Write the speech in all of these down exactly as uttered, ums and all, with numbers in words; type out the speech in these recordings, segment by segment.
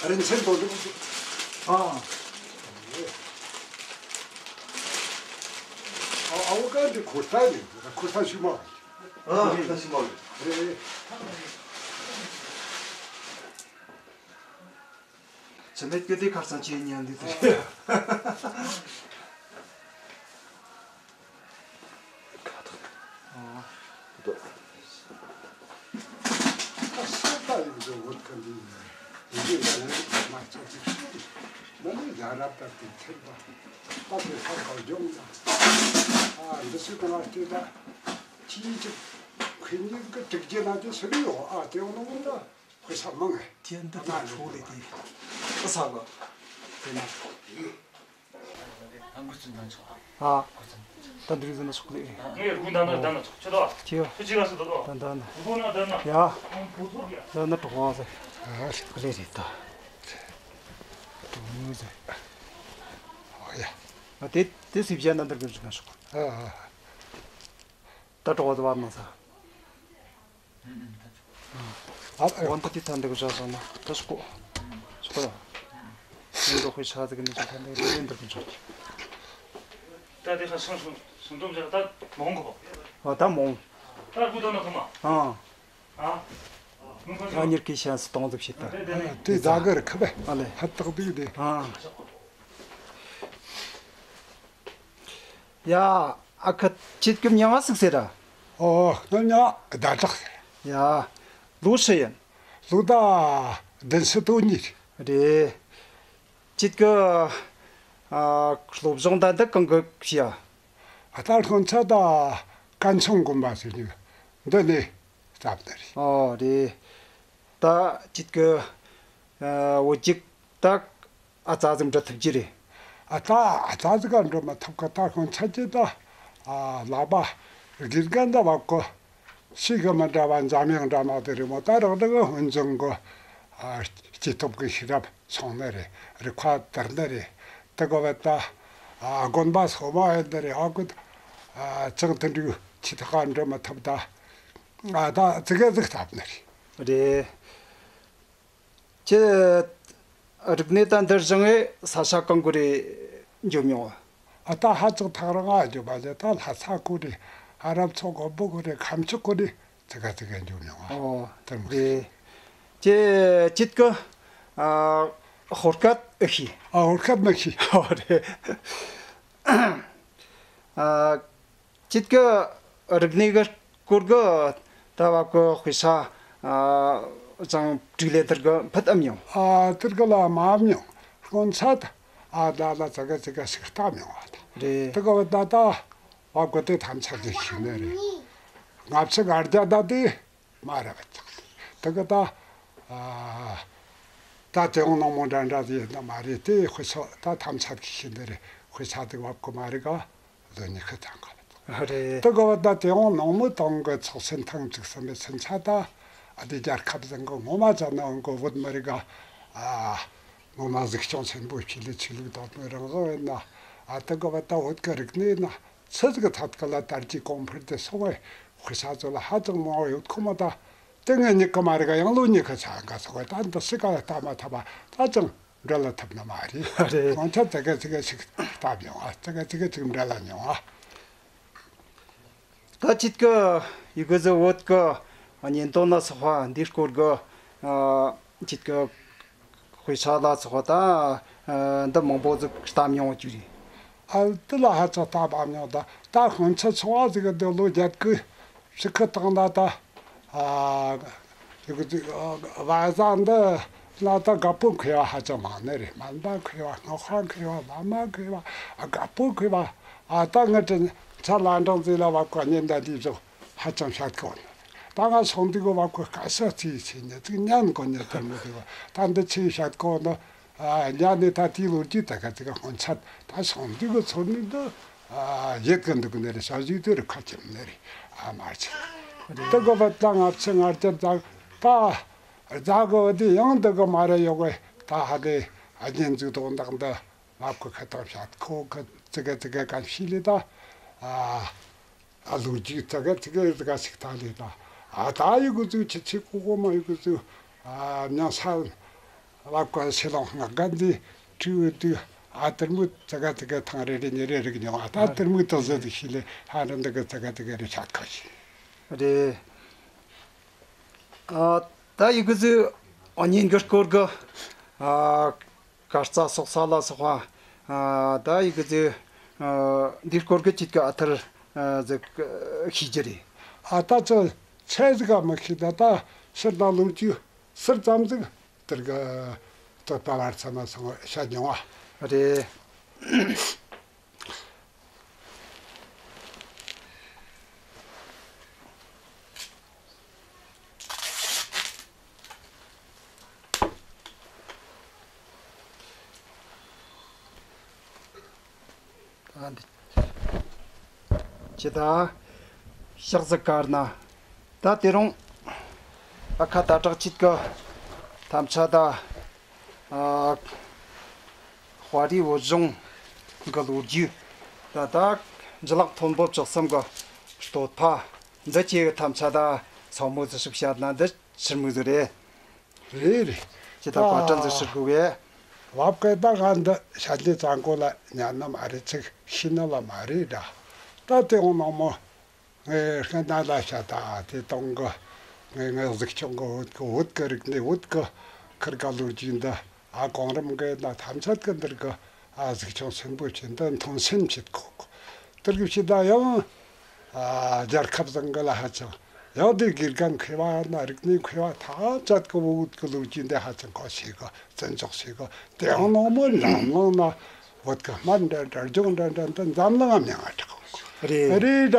རིན་ཆེན་དོ་ལུག་ཨ། ཨ་ཨ་བོ་ག་འདི་ཁོ་ཐག་ཡིན། ཁོ་ཐག་ཞུ་མ། ཨ་ཁོ་ཐག་ཞུ་མ་རེད། རེད། ཆི་མེད་ཀྱི་དེ་ཁར་ས་ཆེ་ཉན་འདི་དེ། དེ་འདི་ཁྲོ་ལེ་དེ། ཨ་ས་ག་དེ་ན། ཨ། ད་འདི་རིགས་ཟིན་ན་ཆོག་ལེ། ངས་རུ་ད་ན་ད་ན་ཆོག་ཆོག་ད། ཁྱེད། ཁྱེད་ཅི་ག་སི་ད་ད། ད་ད་ན། རུ་ན་ད་ན། ཡ། ཁོང་ཁོ་ཚོ་ཡ། ད་ན་གྲོགས་པོ་ཟེར། ཨ་ལེ་རེད་ད། གྲོགས་མོ་ཟེར། ཨོ་ཡ། ཨ་དེ་དེ་སི་བྱས་ན་འདིར་གི་ཟིན་ན་ཆོག་ཨ་ཨ། ད་གྲོགས་པོ་ཟེར་བ་ན་ས། ཨ། ཨ། ཝང་ཏི་ཏི་ཐན་འདི་གི་བཞག་བཞག་ན་ད་ཤོག་གོ། ཤོག་གོ་ཡ། ཡིན་འགྲོ་ཁོའི་ཆ་ཟིག་ནི་ཅིག་ཐན་འདི་གི་འདི་གི་འཇོག་གི། ད་དེ་ཁ་སང་སང་སང་འདོམ་བྱ་ད་མོང་གོ། ཨ་ད་མོང་། ད་རྒུ་ད་ན་ཐོ་མ། ཨ། ཨ། མོང་གོ། ང་གཉིས་ཀའི་ཤན་སི་གཏོང་ཟིག་བྱེད་ད། དེ་ཟ་གི་རི་ཁ་བས། ཨ་ལེ། ཧ་ཏག་དུག་དེ། ཨ། ཡ། ཨ་ཁུ་ཁྱེད་ཀྱི་མྱིང་ང་ཟིག་ཟེར་ར། ཨོ། ངའི་མྱིང་ང་ཟླ་གྲགས་ཟེར། ཡ། ལོ་ཆི་ཡིན། ལོ་ད་བདུན་ཅུ་དོན་གཉིས། རེད། ཁྱེད་ཀྱི་ཨ་སློབ་སྦྱོང་ད་འདི་གང་གི་བྱས་ཡ། ཨ་ད་སྔོན་ཆད་ད་ཀན་ཆུང་དགོན་པ་ཟེར་རྒྱུ་འདི་ནས་བཏབ་ནི་རེད། ཨོ་རེད། ད་ཁྱེད་ཀྱི་ཨ་བོད་ཡིག་ད་ཨ་ཙ་ཙིག་འབྲི་ཐུབ་ཀྱི་རེད། ཨ་ད་ཨ་ཙ་ཙིག་ག་འབྲི་མི་ཐུབ་གི། ད་སྔོན་ཆད་ཀྱི་ད་ཨ་ལག་པ་དགེ་རྒན་ད་བབ་གོ། ཤེས་གི་མི་འདྲ་བ་འཇམ་དབྱངས་འདྲ་མ་དེ་རེད་མོ། ད་རག་རག་ཧུན་ཅང་གི་ཨ་སྐྱེས་སྟོབས་ཀྱི་ཤེས་རབ་སོང་ནི་རེད། རིག་པ་དར་ནི་རེད། དེ་གོ་བ་ད་ཨ་དགོན་པ་སོ་མ་ཡོད་ནི་རེད། ཨ་ཀུ་ད་ཨ་ཅང་དེ་འདྲའི་ཆེ་ཐག་ག་འབྲི་མི་ཐུབ། ད་ཨ་ད་ཙི་གེ་ཟིག་བཏབ་ནི་རེད། རེད། ཁྱེད་རིག་གནས་ད་འདིར་བཞེངས་ངས་ས་ཆ་གང་གི་རེ་འགྱོ་མྱོང་བ། ཨ་ད་ཧ་ཅང་ཐག་རིང་ང་འགྱོ་བ་ལས། ད་ལྷ་ས་གི་རེད། ཨ་རབ་མཚོ་སྒམ་པོ་གི་རེད། ཁམས་ཕྱོགས་གི་རེད། ཙི་གེ་ཙི་གེ་འགྱོ་མྱོང་ང་། ཨོ། དེར་མི་རེད། ཁྱེད་ཁྱེད་ཀྱི་ཨ་ཧོར་སྐད་ཨེ་ཤེས། ཨ་ཧོར་སྐད་མི་ཤེས། ཨོ་རེད། ཨ། ཁྱེད་ཀྱི་རིག་གནས་ཀྱི་སྐོར་གྱི་ད་བབ་ཀྱི་དཔེ་ཆ་ཨ་ཅང་བྲིས་ལས་དེར་གི་ཕུད་ཨེ་མྱོང་། ཨ་དེར་གི་ལ་མ་མྱོང་། སྔོན་ཆད་ཨ་ད་ལ་ཙི་གེ་ཙི་གེ་ཞིག་ལྟ་མྱོང་བ་ད། རེད། དེ་གི་བ་ད་ད་བབ་ཀྱི་དེ་ཐམས་ཅད་ཀྱི་ཤེས་ནི་རེད། ལྔ་བཅུ་ང་བརྒྱད་ད་དེ་མ་ར་བ་ཅག་དེ་གི་ད་ཨ་ད་དེ་འོང་ནང་མོ་འདྲ་འདྲ་དེ་ཡིན་ན་མ་རེད། དེ་དཔེ་ཆ་ད་ཐམས་ཅད་ཀྱི་ཤེས་ནི་རེད། དཔེ་ཆ་དེ་བབ་ཀྱི་མ་རེད་ག། ལོ་ཉི་ཤུ་ཐམ་ག་རེད། དེ་གོ་བ་ད་དེ་འོང་ནང་མོ་དང་གི་ཚོགས་ཆེན་ཐེངས་བཅུ་གསུམ་པའི་ཚུན་ཆད་ད་ཨ་དེ་རྒྱལ་ཁབ་ཟིན་གི་ངོ་མ་ཅག་ནང་གི་བོད་མི་རིགས་ག་ཨ་ངོ་མ་གཟིགས་སྐྱོང་ཆེན་པོ་བྱས་ལས། ཆོས་ལུགས་དད་མོས་རང་དབང་ཡིན་ན། ཨ་དེ་གོ་བ་ད་བོད་གི་རིག་གནས་ན་ཆི་ཟིག་ཐད་གི་ལ་དར་རྒྱས་གོང་འཕེལ་དེ་སོང་བའི་དཔེ་ཆ་ཚོ་ལ་ཧ་ཅང་མང་བ་ཡོད་ཁོ་མོ། ད་དེ་ངས་ཉིད་ཀ་མ་རེད་ག། ཡང་ལོ་ཉི་ཤུ་ཆ་འགའ་སོང་བས་ད་འདི་སྲིད་ག་ལ་ལྟ་མ་ཐུབ་པ་ད་ཅང་འབྲི་ལ་ཐུབ་ནི་མ་རེད། རེད། སྔོན་ཆད་ཙི་གེ་ཙི་གེ་ཞིག་ལྟ་མྱོང་ང་། ཙི་གེ་ཙི་གེ་ཅིག་འབྲི་ལ་མྱོང་ང་། ད་ཁྱེད་ཀྱི་ཡི་གེ་ཟི་བོད་ཀྱི་གཉེན་དོན་ན་སོགས་པ་འདིའི་སྐོར་གྱི་ཨ་ཁྱེད་ཀྱི་དཔེ་ཆ་ལ་སོགས་པ་ད་ཨ་འདི་མང་པོ་ཟིག་ལྟ་མྱོང་རྒྱུ་རེད། ཨ་དེ་ལ་ཧ་ཅང་ལྟ་མ་མྱོང་། ད་ད་སྔོན་ཆད་ཆུང་བ་ཟིག་གི་འདི་ལོ་བརྒྱད་དགུ་ཞིག་གི་སྟེང་ན་ད་ཨ་ཡི་གེ་ཟི་ཨ་བ་ཟ་འདི་ན་ད་རྒད་པོ་མཁས་པ་ཧ་ཅང་མང་ནི་རེད། སྨན་པ་མཁས་པ། སྔགས་པ་མཁས་པ། བླ་མ་མཁས་པ། ཨ་རྒད་པོ་མཁས་པ། ཨ་ད་ངི་དྲིན་ཆ་ལ་འབྲང་ཟིག་ལ་བབ་ཀ་གཉེན་ད་འདི་བཟོ་ཧ་ཅང་བཤད་གོ་ནི། ད་ང་སོང་དུས་གོ་བབ་ཀ་སྐད་ཆ་རྩིས་ཆེ་ནི་ཅིག་ཉན་གོ་ནི་དེར་མོ་དེ་བ། ད་འདི་ཆེ་བཤད་གོ་ནི། ཨ་ཉན་ནི་ད་དེའི་ལོ་རྒྱུས་ད་ག་ཅིག་སྔོན་ཆད་ད་སོང་དུས་གོ་ཚོར་ནི་འདི་ཨ་ཡེད་གི་འདུག་ནི་རེད། ཞག་བཞི་དུས་རི་ཁ་ཁྱིམ་ནི་རེད། ཨ་མ་ཆེ་དེ་གོ་བ་ད་ལྔ་བཅུ་ང་བརྒྱད་ད་ད་རྫ་གོ་བ་དེ་ཡང་འདི་གོ་མ་རེད་ཡོད་གི། ད་ཧ་དེ་ཨ་གཉེན་ཟིག་དོན་དག་འདི་བབ་ཀ་ཁ་ཐག་བཤད་གོ་གི། ཙི་གེ་ཙི་གེ་གན་ཤི་ལི་ད་ཨ་ཨ་ལོ་རྒྱུས་ཙི་གེ་ཙི་གེ་ཙི་གེ་ཞིག་ད་ལི་ད། ཨ་ད་ཡི་གུ་ཙུ་ཆི་ཆི་ཀུ་ཀུ་མ་ཡི་གུ་ཙུ་ཨ་མྱང་ས་ བ་ཀོ་སེ་ལོང་ང་ག་འདི་ཁྲིའུ་དུ་ཨ་དེར་མུ་ཙ་ག་ཙ་ག་ཐང་རེ་རེ་ཉེ་རེ་རིག་མྱོང་ཨ། ད་དེར་མུ་ཏོ་ཟེ་དུ་ཤི་ལེ་ཧ་ར་འདི་ག་ཙ་ག་ཙ་ག་རེ་ཆ་ཁ་ཤི། རེད། ཨ། ད་ཡི་གུ་ཟི་ཨ་ཉིན་གི་སྐོར་གི། ཨ། གར་རྩ་སོག་ས་ལ་སོག་པ། ཨ། ད་ཡི་གུ་ཟི་ཨ་འདི་སྐོར་གི་ཅིག་གི་ཨ་ཐར་ཨ་ཟིག་ཤེས་རྒྱུ་རེད། ཨ། ད་ཚོ་ཚད་ཟིག་ག་མི་ཤེས། ད་ད་ཕྱིར་ན་ལོ་རྒྱུས་ཟུར་ཙམ་ཟིག་དེར་གི་དོད་པ་བར་ཚ་མ་སོང་བཤད་མྱོང་བ། རེད། ད་འདི། ཇི་ལྟར་ཕྱག་འཚལ་བཀའ་གནང་། ད་དེ་རིང་ཨ་ཁ་ད་དྲག་ཅིག་གི་ཐམས་ཅད་ད། ཨ། དཔའ་རིས་བོད་ལྗོངས་གི་ལོ་རྒྱུས་ད་ད་འཇུ་ལག་མཐོན་པོ་བཅུ་གསུམ་གི་བསྟོད་པ་འདི་ཅིག་ཐམས་ཅད་ད་ཚང་མོ་ཟི་ཞིག་བཤད་ན་འདི་ཕྱིར་མིག་ཟིག་རེད། རེད་རེད། ཅི་ད་བཀའ་དྲིན་ཟིག་ཞུ་དགོས་གས། བབ་སྐད་ད་ང་འདི་ཤ་ལེ་ཙང་གོ་ལ་ཉན་ནི་མ་རེད། ཚིག་ཤེས་ནི་ལ་མ་རེད་ད། ད་དེ་འོང་ནང་མོ། ངས་སྔ་ན་ལ་ཤ་ད་དེ་གཏོང་གི། ངས་ངས་གཟིགས་སྐྱོང་གི་བོད་གི་བོད་གི་རིག་གནས། བོད་གི་ཁིར་ག་ལོ་རྒྱུས་འདི་ཨ་གོང་རིམ་གི་ན་ཐམས་ཅད་གི་འདིར་གི་ཨ་གཟིགས་སྐྱོང་ཆེན་པོ་བྱེད། འདི་མཐོང་སེམས་བྱེད་གོ་གི། དེར་གི་ཕྱི་ད་ཡང་ཨ་རྒྱལ་ཁབ་བཟང་གི་ལ་ཧ་ཅང་ཡང་དེ་དགེ་རྒན་མཁས་པ་ན་རིག་གནས་མཁས་པ་ཐམས་ཅད་གི་བོད་གི་ལོ་རྒྱུས་འདི་ཧ་ཅང་གོ་ཤེས་གི། བརྩི་འཇོག་བྱེད་གི། དེ་ཡང་ནང་མོ་འཛམ་གླིང་ན་བོད་གི་སྨན་འདྲ་འདྲ་ལྗོངས་འདྲ་འདྲ་འདི་འཛམ་གླིང་ང་མྱིང་ང་གྲགས་གི། རེད། རེད་ད།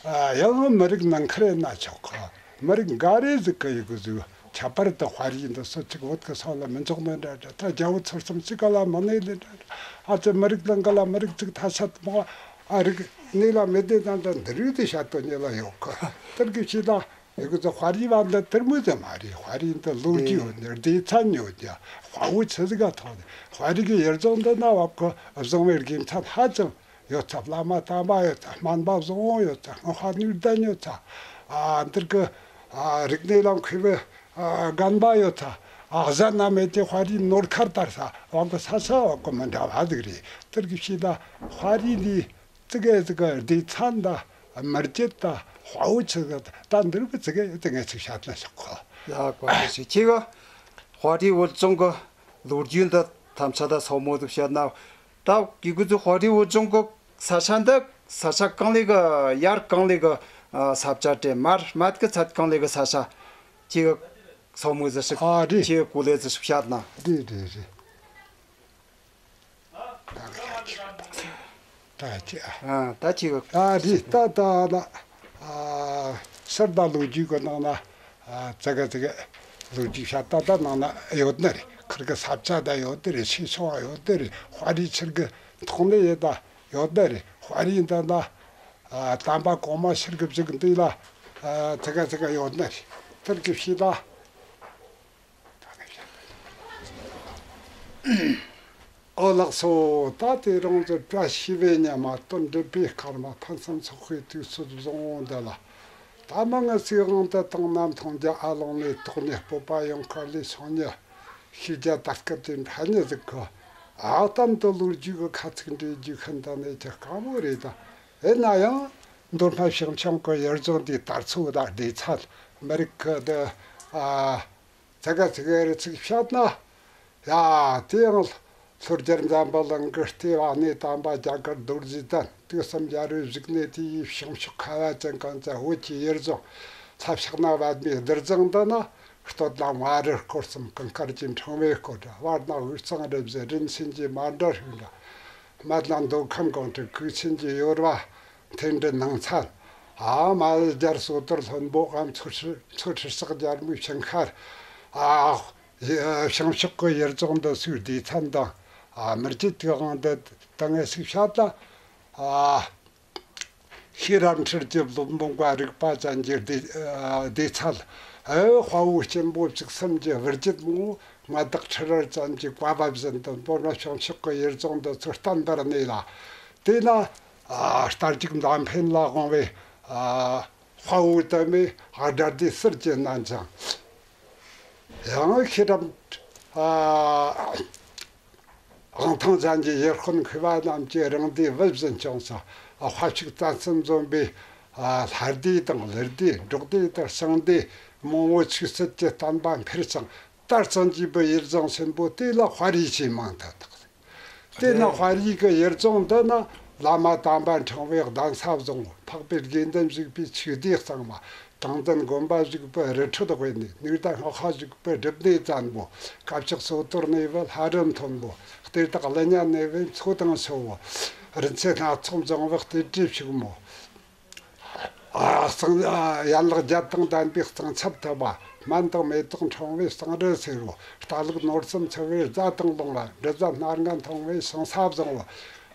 ཨ། ཡང་མི་རིགས་ནང་ཁུལ་ན་ཆོག་གི། མི་རིགས་འགའ་རེ་ཟིག་གི་ཡི་གུ་ཟིག་ཁྱད་པར་དུ་དཔའ་རིས་འདི་སུ་གཅིག་བོད་གི་ས་ལ་མི་འཇོག་ནི་འདྲ་འདྲ། ད་རྒྱ་བོད་ཚུར་གསུམ་གཅིག་ག་ལ་མི་གནས་ལེ་འདྲ་འདྲ། ཨ་ཙི་མི་རིགས་ནང་གི་ལ་མི་རིགས་གཅིག་ཐ་ཤད་མོ། ཨ། རིག་གནས་ལ་མི་བདེ་ན་འདི་འདི་རིགས་དེ་བཤད་དོ་ཉེ་ལ་ཡོད་གི། དེར་གི་ཕྱི་ད་ཡི་གུ་ཚོ་དཔའ་རིས་བ་འདི་དེར་མོ་ཟིག་མ་རེད། དཔའ་རིས་འདི་ལོ་རྒྱུས་ཡོད་ནི། སྡེ་ཚན་ཡོད་ཀྱི། དཔའ་བོ་ཆི་ཟིག་ག་ཐོག་ནས་དཔའ་རིས་གི་ཡུལ་ལྗོངས་འདི་ན་བབ་གི་བཟང་བའི་དགེ་མཚན་ཧ་ཅང་ཡོད་ཚ། བླ་མ་དམ་པ་ཡོད་ཚ། སྨན་པ་བཟང་བོ་ཡོད་ཚ། སྔགས་པ་ནུས་ལྡན་ཡོད་ཚ། ཨ། འདིར་གི་ཨ་རིག་གནས་ལ་མཁས་པའི་ཨ་རྒན་པ་ཡོད་ཚ། ཨ། གཞན་ན་མེད་དེ་དཔའ་རིས་ནོར་ཁར་དར་ས་བབ་གི་ས་ས་བབ་གི་མི་འདྲ་བ་ཟིག་རེད། དེར་གི་ཕྱི་ད་དཔའ་རིས་འདི་ཙི་གེ་ཙི་གེ་སྡེ་ཚན་ད་མི་རྒྱུད་ད་དཔའ་བོ་ཆི་ག་ད་འདིར་བུ་ཙི་གེ་ཙི་གེ་ཚིག་བཤད་ན་ཆོག་གོ། ཡ། བཀའ་དྲིན་ཆེ། ཁྱེད་ཀ་དཔའ་རིས་བོད་ལྗོངས་གི་ལོ་རྒྱུས་འདི་ཐམས་ཅད་ད་ཚང་མོ་ཟིག་བཤད་ན། ད་ཡི་གུ་ཚོ་དཔའ་རིས་བོད་ལྗོངས་གི་ས་ཆ་འདི་ས་ཆ་གང་ལས་གི་ཡར་གང་ལས་གི་ཨ་ས་ཆ་དེ་མར་སྨད་གི་ཚད་གང་ལས་གི་ས་ཆ། ཁྱེད་ཀ་ཚང་མོ་ཟིག་ཞིག་ཨ་རེད། ཁྱེད་ཀ་གོ་ལེ་ཟིག་ཞིག་བཤད་ན། རེད་རེད་རེད། ད་ཅི་ཨ། ཨ། ད་ཅི་ཨ། ཨ་རེད། ད་ད་ལ་ཨ་ཕྱིར་ད་ལོ་རྒྱུས་གི་ནང་ན་ཨ་ཙི་གེ་ཙི་གེ་ལོ་རྒྱུས་བཤད། ད་ད་ནང་ན་ཡོད་ནི་རེད། ཁིར་གི་ས་ཆ་ད་ཡོད་ནི་རེད། ཆོས་ཕྱོགས་ཡོད་ནི་རེད། དཔའ་རིས་ཕྱིར་གི་ཐོག་ནས་ཡོད་ད་ཡོད་ནི་རེད། དཔའ་རིས་འདི་ན་ཨ་དམ་པ་གོང་མ་ཕྱིར་གི་བཞུགས་འདི་ལ་ཨ་ཙི་གེ་ཙི་གེ་ཡོད་ནི་རེད། དེར་གི་ཕྱི་ད། ཨོ་ལགས་སོ། ད་དེ་རིང་གི་བཀྲ་ཤིས་པའི་ཉི་མ། དོན་འགྲུབ་པའི་སྐར་མ། ཕུན་སུམ་ཚོགས་པའི་དུས་ཚོད་བཟང་བོ་འདི་ལ། ད་མ་ངི་སའི་དབང་དུ་བཏང་ན་མཐོང་རྒྱ་ཨ་ལོང་ལས་དོག་ནས། སྤོབས་པ་ཡངས་དཀར་ལས་ཆུང་ནས། ཤེས་རྒྱ་དར་དཀར་དེ་འཕྲ་ནས་ཟིག་གི། ཨ་གཏམ་དུ་ལོ་རྒྱུས་ཀྱི་ཁ་ཚིག་འདྲེ་རྒྱུག་ཤིན་ཏུ་གནད་ཀྱི་དཀའ་མོ་རེད་ད། ཡིན་ན་ཡང་མདོ་སྨད་བྱང་ཕྱོགས་ཀྱི་ཡུལ་ལྗོངས་འདིའི་དར་ཚུལ་དང་སྡེ་ཚན། མི་རིགས་ཀྱི་འདི་ཨ། ཙི་གེ་ཙི་གེ་རེ་ཚིག་བཤད་ན། ཡ། དེ་ཡང་ལྷོ་རྒྱལ་འཛམ་བུ་གླིང་གི་ལྟེ་བ་གནས་དམ་པ་རྒྱ་གར་རྡོ་རྗེ་གདན། དུས་གསུམ་རྒྱལ་བའི་བཞུགས་གནས་དེ་ཡི་བྱང་ཕྱོགས་ཁ་བ་ཅན་གངས་ཅན་བོད་ཀྱི་ཡུལ་ལྗོངས། ས་ཕྱོགས་ན་པདྨའི་རྡུལ་ལྗོངས་འདི་ན། སྟོད་ན་མངའ་རིས་སྐོར་གསུམ་གངས་དཀར་གྱི་འཕྲེང་བས་བསྐོར་འདྲ། བར་ན་དབུས་གཙང་རུ་བཞི་རིན་ཆེན་གྱི་མཎྜལ་ཕུལ་འདྲ། སྨད་ན་མདོ་ཁམས་གངས་ཁྲོད་གོས་ཆེན་གྱི་ཡོལ་བ། མཐེབ་འདྲའི་ནང་ཚན། ཨ་མ་རྒྱལ་སོ་དར་ལྷུན་པོ་ཨ། མཚོ་ཁྲི་མཚོ་ཁྲི་གསེག་རྒྱལ་མོའི་ཞིང་ཤར། ཨ་བྱང་ཕྱོགས་ཀྱི་ཡུལ་ལྗོངས་འདི་ཚོའི་སྡེ་ཚན་དང་། ཨ་མི་རྒྱུད་ཀྱི་དབང་འདི་ད་ངས་ཞིག་བཤད་ལ། ཨ་ཤེས་རབ་འཕྲུལ་གྱི་བློན་པོ་འགའ་རིག་པ་ཅན་གྱི་སྡེ་ཨ་སྡེ་ཚན། ཨེ་དཔའ་བོ་སྐྱེན་པོ་བཅུ་གསུམ་གྱི་བུ་རྒྱུད་མང་བོ། མངའ་བདག་ཁྲི་རལ་ཅན་གྱི་བཀའ་བབས་བཞིན་དུ་མདོ་སྨད་བྱང་ཕྱོགས་ཀྱི་ཡུལ་ལྗོངས་འདི་ཚོར་བསྟན་པར་གནས་ལ། དེས་ན་ཨ་རྟ་རྒྱུག་མདའ་འཕེན་ལ་དབང་བའི་ཨ་དཔའ་བོ་དུ་མས་དགྲ་སྡེ་ཟིལ་གྱིས་མནན་ཅིང་། ཡང་ཤེས་རབ་ ཨ། དབང་ཐང་ཅན་གྱི་ཡུལ་དཔོན་མཁས་པ་རྣམས་ཀྱིས་རང་སྡེའི་བུ་བཞིན་སྐྱོང་ས། ཨ། དཔའ་ཕྱུག་བཙན་གསུམ་འཛོམས་པའི། ཨ། ལྷ་སྡེ་དང་ཀླུ་སྡེ་འབྲོག་སྡེ་དང་ཞིང་སྡེ་མང་བོ་ཆོས་སྲིད་ཀྱི་བསྟན་པ་འཕེལ་ཞིང་དར་ཅིང་རྒྱས་པའི་ཡུལ་ལྗོངས་ཆེན་པོ་དེ་ལ་དཔའ་རིས་ཞེས་མིང་དུ་བཏགས། དེས་ན་དཔའ་རིས་ཀྱི་ཡུལ་ལྗོངས་འདི་ན་བླ་མ་དམ་པ་འཁྲུངས་པའི་གདན་ས་བཟང་བོ། འཕགས་པའི་དགེ་འདུན་བཞུགས་པའི་ཆོས་སྡེ་གཙང་མ། དྲང་བདེན་དགོན་པ་བཞུགས་པའི་རི་ཁྲོད་དབེན་གནས། ནུས་ལྡན་སྔགས་པ་བཞུགས་པའི་སྒྲུབ་གནས་བཙན་པོ། དཀར་ཕྱོགས་སོ་ཐོར་གནས་པའི་ལྷ་རི་མཐོན་པོ། གཏེར་བདག་ཀླུ་གཉན་གནས་པའི་མཚོ་དང་ཆུ་བོ། རིན་ཆེན་སྣ་ཚོགས་འབྱུང་བའི་གཏེར་གྱི་ཕྱུག་མོ། ཨ། གཙང་། ཨ། ཡན་ལག་བརྒྱད་དང་ལྡན་པའི་གཙང་ཆབ་ཐོབ་པ། སྨན་དང་མེ་ཏོག་འཁྲུངས་པའི་སྤང་རི་སེར་པོ། རྟ་ལུག་ནོར་གསུམ་འཚོ་བའི་རྫ་དང་ལུང་བ། འབྲུ་རྫས་སྣ་ལྔ་འཐུང་བའི་ཞིང་ས་བཟང་བོ།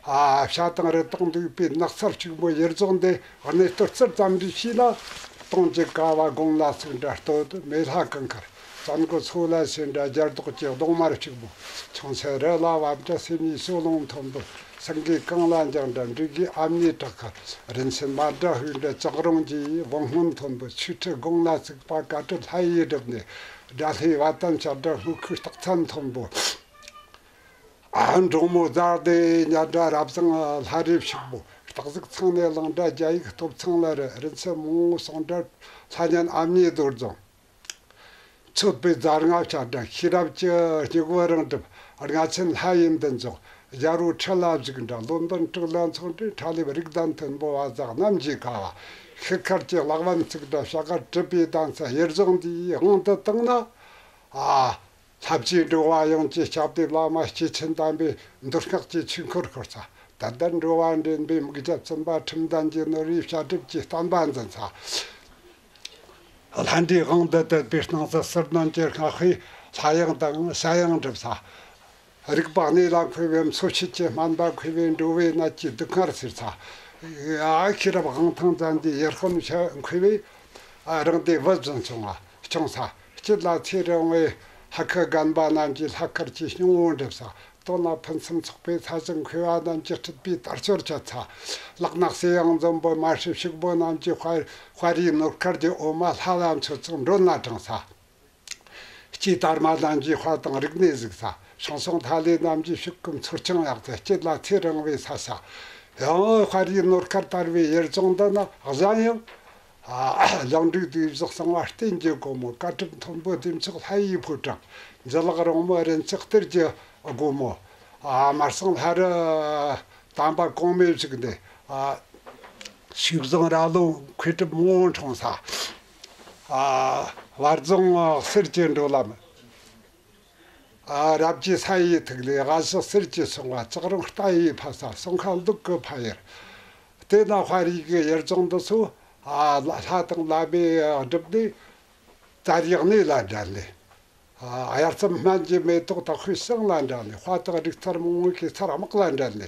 ཨ། བྱ་དང་རི་དྭགས་འདུས་པའི་ནགས་ཚལ་ཕྱུག་མོ་ཡུལ་ལྗོངས་འདི། གནས་བསྟོད་ཙིག་ཙམ་རེ་བྱས་ན། དུང་གི་ཀ་བ་དགུང་ལ་ཟུག་འདྲ་སྟོད་མེ་ལྷ་གངས་དཀར། བཙན་སྒོ་མཚོ་ལ་ཞེན་འདྲ་རྒྱ་རྡོག་གི་གདོང་དམར་ཕྱུག་པོ། ཁྱུང་ཆེན་རི་ལ་བབས་འདྲ་སེམས་ཉིད་སོ་ལོང་མཐོན་པོ། སེང་གེ་གངས་ལ་འགྱིང་འདྲ་འབྲུག་གི་ཨ་མྱེས་བྲག་དཀར། རིན་ཆེན་མ་འདྲ་ཧུད་འདྲ་ལྕགས་རོང་གི་བང་སྔོན་མཐོན་པོ། ཆོས་ཁྲི་དགུང་ལ་བརྩིགས་པ་བཀའ་དྲིན་ལྷ་ཡི་སྒྲུབ་གནས། དགྲ་ལྷའི་བ་དན་ཕྱག་འདྲ་སྔོ་ཁུག་སྟག་ཚང་མཐོན་པོ། ཨ། འབྲོང་མོ་རྫ་སྟེ་ཉལ་འདྲ་རབ་བཟང་ལྷ་རི་ཕྱུག་པོ། སྟག་གཟིག་ཚང་ནས་ལངས་འདྲ་རྒྱ་ཡིག་སྟོབས་ཚང་ལ་རི། རིན་ཆེན་མང་བོ་ཟུང་འདྲ་ལྷ་གཉན་ཨ་མྱེས་རྡོར་རྫོང་། མཆོད་པའི་རྫ་རྔ་བྱ་འདྲ་ཤེས་རབ་ཀྱི་སྙིང་པོ་རང་གྲུབ། རྔ་ཆེན་ལྷ་ཡི་མདུན་ཅོག། རྒྱལ་པོ་ཁྲི་ལ་བཞུགས་འདྲ་ལོ་འདོན་དྲུག་ལ་འཚོགས་འདྲའི་ཁྲ་ལེབ་རིགས་ལྡན་མཐོན་པོ། བ་ཟག་གནམ་གྱི་ཀ་བ། ཤེལ་དཀར་གྱི་གླེགས་བམ་བརྩིགས་འདྲ་བྱ་དཀར་གྲུབ་པའི་གདན་ས་ཡུལ་ལྗོངས་འདིའི་དབང་དུ་བཏང་ན། ཨ། ལྷ་བཅས་འགྲོ་བ་ཡོངས་ཀྱི་སྐྱབས་ཏེ་བླ་མ་སྐྱེས་ཆེན་དམ་པའི་མདོ་སྔགས་ཀྱི་ཆོས་འཁོར་བསྐོར་ས། ད་ལྟ་འགྲོ་བ་འདྲེན་པའི་མིག་རྒྱབ་བཙུན་པ་ཁྲིམས་ལྡན་གྱི་ནོར་བུའི་བཤད་སྒྲུབ་ཀྱི་བསྟན་པ་འཛིན་ས། ལྷ་འདྲེའི་དབང་དུ་བསྡུས་པའི་སྣང་སྲིད་ཟིལ་གནོན་གྱི་སྔགས་པས་ལྷ་ཡང་དང་བྱ་ཡང་སྒྲུབ་ས། རིག་པ་གནས་ལ་མཁས་པའི་མཚོ་ཆུ་ཀྱི་སྨན་པ་མཁས་པས་འགྲོ་བའི་ནད་ཀྱི་སྡུག་བསྔལ་སེལ་ས། ཨ། ཤེས་རབ་དབང་ཐང་ཅན་གྱི་ཡུལ་དཔོན་མཁས་པས། ཨ། རང་སྡེ་བུ་བཞིན་སྐྱོང་བ་སྐྱོང་ས། སྐྱིད་ལ་ཚེ་རིང་བའི་ཕ་ཁུ་རྒན་པ་རྣམས་ཀྱིས་ལྷ་སྐལ་གྱི་སྙིང་པོ་འགྲུབ་ས། དོན་ལ་ཕུན་སུམ་ཚོགས་པའི་ས་ཞིང་མཁས་པ་རྣམས་ཀྱིས་སྲིད་པའི་དར་ལྕོག་ཆོད་ས། ལག་ན་གསེར་གཡང་འཛོམས་པོ་མ་སྲིབ་ཕྱུག་པོ་རྣམས་ཀྱིས་དཔའ་དཔའ་རིས་ནོར་དཀར་གྱི་འོ་མ་ལྷ་ལ་མཆོད་ཅིང་མགྲོན་ལ་དྲངས་ས། སྐྱེས་དར་མ་ལྡན་གྱི་དཔའ་དང་རིག་གནས་གཟིགས་ས། ཞང་ཞུང་ཐ་ལེ་རྣམས་ཀྱི་ཕྱུག་གི་མཚོ་རྐྱང་ཡག་སྟེ་སྐྱིད་ལ་ཚེ་རིང་བའི་ས་ས། ཡང་དཔའ་རིས་ནོར་དཀར་དར་བའི་ཡུལ་ལྗོངས་འདི་ན་གཞན་ཡང་། ཨ། ལང་འབྲུག་སྡེ་བཞི་གསང་བ་རྟེན་གྱི་སྒོ་མོ། བཀའ་ཁྲིམས་མཐོན་པོ་བདེ་མཆོག་ལྷ་ཡི་ཕོ་བྲང་། འཇུ་ལག་རིང་མོ་རིན་ཆེན་གཏེར་གྱི་སྒོ་མོ། ཨ། སྨར་སེང་ལྷ་རི་དམ་པ་གོང་མའི་བཞུགས་གནས། ཨ། ཤུག་བཟང་ར་ལུང་མཁས་གྲུབ་མང་འཁྲུངས་ས། ཨ། བར་རྫོང་གསེར་གྱི་འགྲོ་ལམ། ཨ། རབ་ཀྱི་ས་ཡི་ཐིག་ལེ། ཨ་ཞེ་གསེར་གྱི་སྲུང་བ། ལྕགས་རོང་རྟ་ཡི་ཕ་ས། སྲུང་ཁ་ལུག་གི་ཕ་ཡུལ། དེ་ན་དཔའ་རིས་ཀྱི་ཡུལ་ལྗོངས་འདི་ཚོ། ཨ། ལྷ་དང་བླ་མའི་སྒྲུབ་སྡེ། ཙཱ་རིའི་གནས་ལ་འབྲེལ་ནས། ཨ། དབྱར་རྩྭ་སྨན་གྱི་མེ་ཏོག་དག་པའི་ཞིང་ལ་འབྲེལ་ནས། དཔའ་དང་རིག་རྩལ་མང་བོ་གི་ཚལ་དམག་ལ་འབྲེལ་ནས།